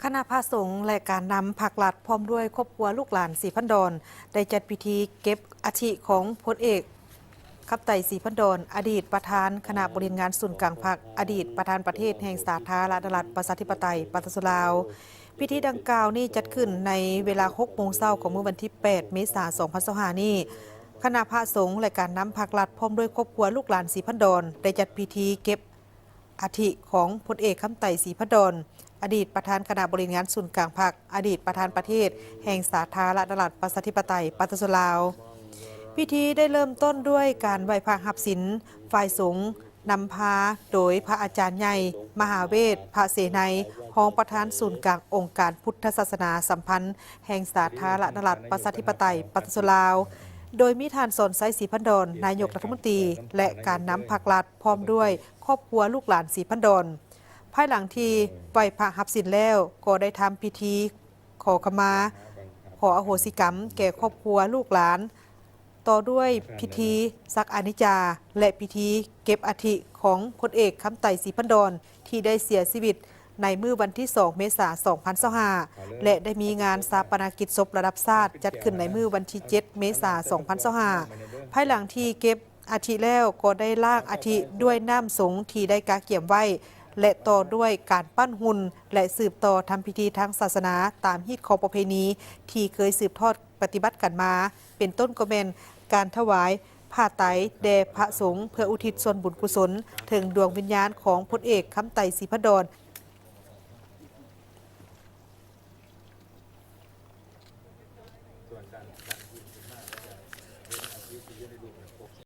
ຄະນະພະສົງ ແລະ ການນຳພັກລັດ ພ້ອມດ້ວຍຄອບຄົວລູກຫຼານສີພັນດອນ ໄດ້ຈັດພິທີເກັບອັດຖິຂອງພົນເອກ ຄຳໄຕ ສີພັນດອນ ອະດີດປະທານຄະນະບໍລິຫານງານສູນກາງພັກ, ອະດີດປະທານປະເທດແຫ່ງສາທາລະນະລັດ ປະຊາທິປະໄຕ ປະຊາຊົນລາວ. ພິທີດັ່ງກ່າວນີ້ຈັດຂຶ້ນໃນເວລາຫົກໂມງເຊົ້າຂອງມື້ວັນທີແປດ ເມສາ ສອງພັນຊາວຫ້ານີ້. ຄະນະພະສົງ ແລະ ການນຳພັກລັດ ພ້ອມດ້ວຍຄອບຄົວລູກຫຼານສີພັນດອນ ໄດ້ຈັດພິທີເກັບ ອັດຖິຂອງພົນເອກ ຄຳໄຕ ສີພັນດອນ ອະດີດປະທານຄະນະບໍລິຫານງານສູນກາງພັກ, ອະດີດປະທານປະເທດແຫ່ງສາທາລະນະລັດ ປະຊາທິປະໄຕ ປະຊາຊົນລາວ. ພິທີໄດ້ເລີ່ມຕົ້ນດ້ວຍການໄຫວ້ພະຮັບສິນ. ຝ່າຍສົງນຳພາໂດຍພະອາຈານໃຫຍ່ ມະຫາເວດ ພະເສໄນ, ຮອງປະທານສູນກາງອົງການພຸດທະສາສະໜາສຳພັນແຫ່ງສາທາລະນະລັດ ປະຊາທິປະໄຕ ປະຊາຊົນລາວ, ໂດຍມີທ່ານ ສອນໄຊ ສີພັນດອນ ນາຍົກລັດຖະມົນຕີ ແລະ ການນຳພັກລັດ ພ້ອມດ້ວຍຄອບຄົວລູກຫຼານສີພັນດອນ. ພາຍຫຼັງທີ່ໄຫວ້ພະຮັບສິນແລ້ວ ກໍໄດ້ທຳພິທີຂໍຂະມາ, ຂໍອະໂຫສິກຳແກ່ຄອບຄົວລູກຫຼານ, ຕໍ່ດ້ວຍພິທີສັກອານິດຈາ ແລະ ພິທີເກັບອັດຖິຂອງພົນເອກ ຄຳໄຕ ສີພັນດອນ ທີ່ໄດ້ເສຍຊີວິດໃນມື້ວັນທີສອງ ເມສາ ສອງພັນຊາວຫ້າ ແລະ ໄດ້ມີງານຊາປະນະກິດສົບລະດັບຊາດຈັດຂຶ້ນໃນມື້ວັນທີເຈັດ ເມສາ ສອງພັນຊາວຫ້າ. ພາຍຫຼັງທີ່ເກັບ ອັດຖິແລ້ວກໍໄດ້ລ້າງອັດຖິດ້ວຍນ້ຳສົງທີ່ໄດ້ກະກຽມໄວ້ ແລະ ຕໍ່ດ້ວຍການປັ້ນຫຸ່ນ ແລະ ສືບຕໍ່ທຳພິທີທາງສາສະໜາຕາມຮີດຄອງປະເພນີທີ່ເຄີຍສືບທອດປະຕິບັດກັນມາ, ເປັນຕົ້ນກໍແມ່ນການຖວາຍຜ້າໄຕແດ່ພະສົງ ເພື່ອອຸທິດສ່ວນບຸນກຸສົນເຖິງດວງວິນຍານຂອງພົນເອກ ຄຳໄຕ ສີພັນດອນ